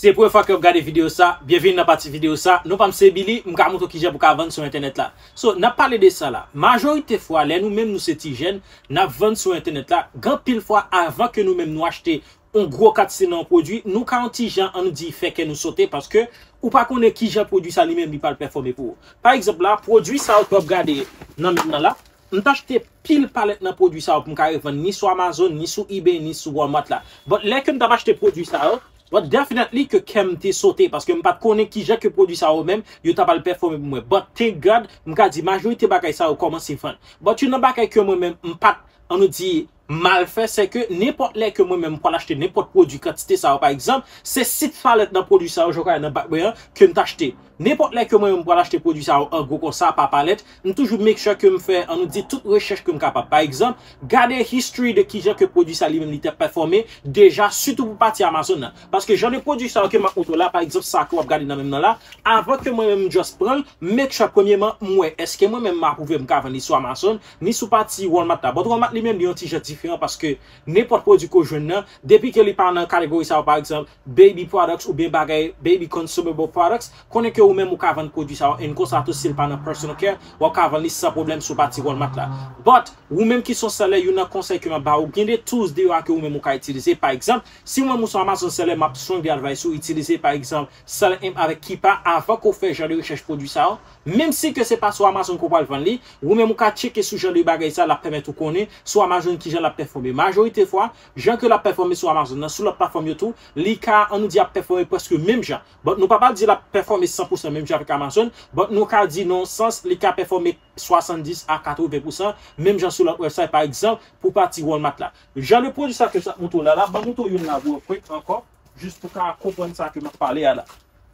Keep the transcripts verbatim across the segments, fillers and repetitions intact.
Se premye fwa ke w ap gade videyo sa, byenvini nan pati videyo sa. Non pa m se Billy, m ka montre w kijan pou w ka vann sou entènèt la. So, n ap pale de sa la. Majorite fwa, lè nou menm nou se ti jèn, n ap vann sou entènèt la, gen anpil fwa avan ke nou menm nou achte yon gwo kantite nan yon pwodui, nou ka yon ti jan, ann di, fè kè nou sote paske ou pa konnen kijan pwodui sa li menm li pral pèfòme pou ou. Pa egzanp la, pwodui sa yo ke w ap gade nan men m nan la, m t achte pil palèt nan pwodui sa yo pou m ka revann ni sou Amazon, ni sou eBay, ni sou Walmart la. But lè ke m t ap achte pwodui sa yo, but definitely ke kè m te sote paske m pa t konnen kijan ke pwodui sa yo menm yo t ap al pèfòme pou mwen. But thank God, m ka di majorite bagay sa yo kòmanse vann. But youn nan bagay ke mwen menm m pa t, ann nou di, mal fè, se ke nenpòt lè ke mwen menm m pral achte nenpòt pwodui kantite sa yo, pa egzanp, se sis palèt nan pwodui sa yo, jan w ka wè nan bak mwen an, ke m t achte. Nenpòt lè ke mwen menm m pral achte pwodui sa yo an gwo konsa, pa palèt, m toujou make sure ke m fè, ann nou di, tout rechèch ke m kapab. Pa egzanp, gade history de kijan ke pwodui sa li menm li te pèfòme deja, sitou pou pati Amazon nan. Paske jan de pwodui sa yo ke m ap montre w la, pa egzanp, sa ke w ap gade nan men m nan la, avan ke mwen menm m just pran l, make sure premyeman m wè èske mwen menm m apwouve m ka vann li sou Amazon, ni sou pati Walmart la. But Walmart li menm li yon ti jan diferan paske nenpòt pwodui ke w jwenn nan, depi ke li pa nan kategori sa yo, pa egzanp, baby products oubyen bagay baby consumable products, konnen ke ou menm ou ka vann pwodui sa yo, and konsa tou si l pa nan personal care, w ap ka vann li san pwoblèm sou pati Walmart la. But, ou menm ki se yon seller, youn nan konsèy ke m ap ba ou, gen de tools deyò a ke ou menm ou ka itilize. Pa egzanp, si ou menm ou se yon Amazon seller, m ap strongly advise ou itilize, pa egzanp, Seller Amp avèk Keepa avan ke w fè jan de rechèch pwodui sa yo. Menm si ke se pa sou Amazon ke w pral vann li, ou menm ou ka tcheke sou jan de bagay sa, l ap pèmèt ou konnen sou Amazon kijan l ap pèfòme. Majorite fwa, jan ke l ap pèfòme sou Amazon nan, sou lòt platfòm yo tou, li ka, ann nou di, ap pèfòme prèske menm jan. But nou pa pral di l ap pèfòme san pou san menm jan avèk Amazon, but nou ka di nan yon sans, li ka pèfòme swasanndis a katreven pou san, menm jan sou lòt website, pa egzanp, pou pati Walmart la. Jan de pwodui sa ke m t ap montre w la, la, ban m montre w youn la real quick ankò, jis pou w ka konprann sa ke m ap pale a la.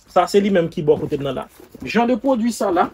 Sa se li menm ki bò kote m nan la. Jan de pwodui sa la,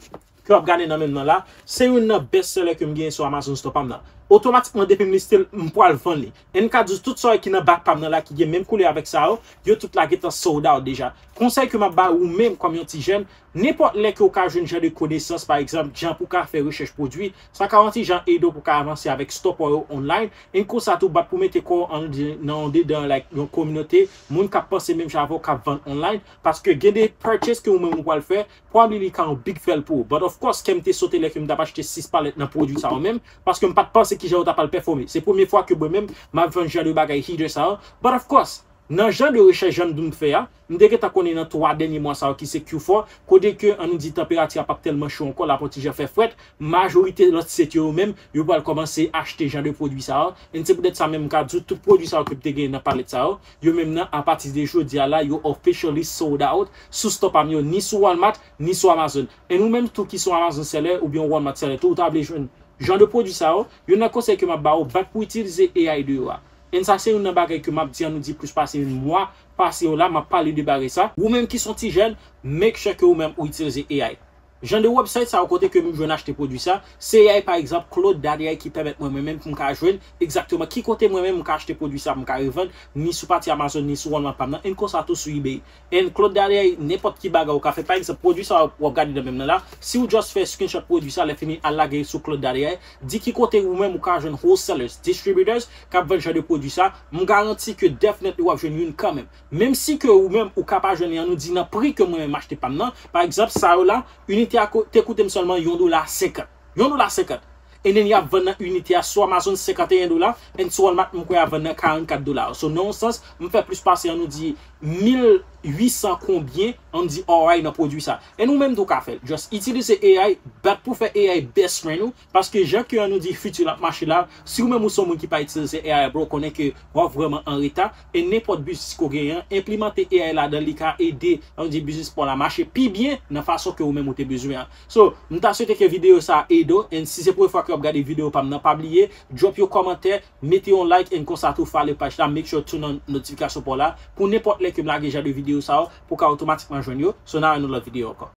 ke w ap gade nan men m nan la, se youn nan best seller ke m genyen sou Amazon Store pa m nan. Otomatikman, depi m liste l, m pral vann li. And m ka di w tout sa ki nan bak pa m nan la, ki gen menm koulè avèk sa yo, yo tout la gentan sold out deja. Konsèy ke m ap ba ou menm kòm yon ti jèn, nenpòt lè ke w ka jwenn jan de konesans, pa egzanp, jan pou w ka fè rechèch pwodui, sa ka yon ti jan ede w pou w ka avanse avèk store pa w yo online, and konsa tou bat pou mete kò w an, nan yon dedan, like, yon kominote, moun k ap panse menm jan avè w k ap vann online, paske gen de purchase ke ou menm ou pral fè, probably li ka yon big fail pou ou. But of course, kè m te sote lè ke m t ap achte sis palèt nan pwodui sa yo menm, paske m pa t panse kijan yo t ap al pèfòme. Se premye fwa ke mwen menm, m ap vann jan de bagay heater sa yo. But of course, nan jan de rechèch jan m fè a, m te gentan konnen nan twa dènye mwa sa yo ki se Q four, kote ke, ann nou di, tanperati a p ap tèlman cho ankò, l ap yon ti jan fè frèt, majorite lòt site yo menm, yo pral kòmanse achte jan de pwodui sa yo. And se poutèt sa menm m ka di w tout pwodui sa yo ke m te genyen nan palèt sa yo, yo menm nan, apati de jodi a la, yo officially sold out sou store pa m yo, ni sou Walmart, ni sou Amazon. And ou menm tou ki se yon Amazon seller oubyen yon Walmart seller tou, ou ta vle jwenn jan de pwodui sa yo, youn nan konsèy ke m ap ba ou, bat pou w itilize A I deyò a. And sa se youn nan bagay ke m ap di, ann nou di, plis pase yon mwa pase yo la, m ap pale de bagay sa. Ou menm ki se yon ti jèn, make sure ke ou menm ou itilize A I. Jan de website sa yo kote ke m jwenn achte pwodui sa, se A I, pa egzanp, Clothes Daddy A I ki pèmèt mwen, mwen menm pou m ka jwenn egzakteman ki kote mwen menm m ka achte pwodui sa, m ka revann, ni sou pati Amazon, ni sou Walmart pa m nan, and konsa tou sou eBay. And Clothes Daddy A I, nenpòt ki bagay ou ka fè, pa egzanp, pwodui sa w ap gade nan men m nan la, si w just fè screenshot pwodui sa, lè fini al lage sou Clothes Daddy A I, di ki kote ou menm ou ka jwenn wholesalers, distributors, k ap vann jan de pwodui sa, m garanti ke definitely w ap jwenn youn kanmenm. Menm si ke ou menm ou ka pa jwenn li, ann nou di nan pri ke mwen menm m achte pa m nan, pa egzanp, sa yo la, inite a ko-, te koute m sèlman yon dola senkant. Yon dola senkant. And then y ap vann nan inite a sou Amazon senkanteyen dola, and sou Walmart m kwè y ap vann nan karannkat dola. So, nan yon sans, m fè plis pase, ann nou di, mil uit san konbyen, ann di, R O I nan pwodui sa. And ou menm tou ka fè l. Just itilize A I, bat pou fè A I best friend ou, paske jan ke, ann nou di, fiti l ap mache la, si ou menm ou se yon moun ki pa itilize A I, bro, konnen ke w ap vrèman an reta, e nenpòt biznis ke w genyen an, enplimante A I ladan, li ka ede, ann di, biznis pa w la mache pi byen nan fason ke ou menm ou te bezwen an. So, m ta swete ke videyo sa a ede w, and si se premye fwa ke w ap gade videyo pa m nan, pa bliye, drop yon kòmantè, mete yon like, and konsa tou follow paj la, make sure turn on notifikasyon pa w la, pou nenpòt lè ke m lage jan de videyo sa yo, pou w ka otomatikman jwenn yo. So, n a wè nan lòt videyo ankò.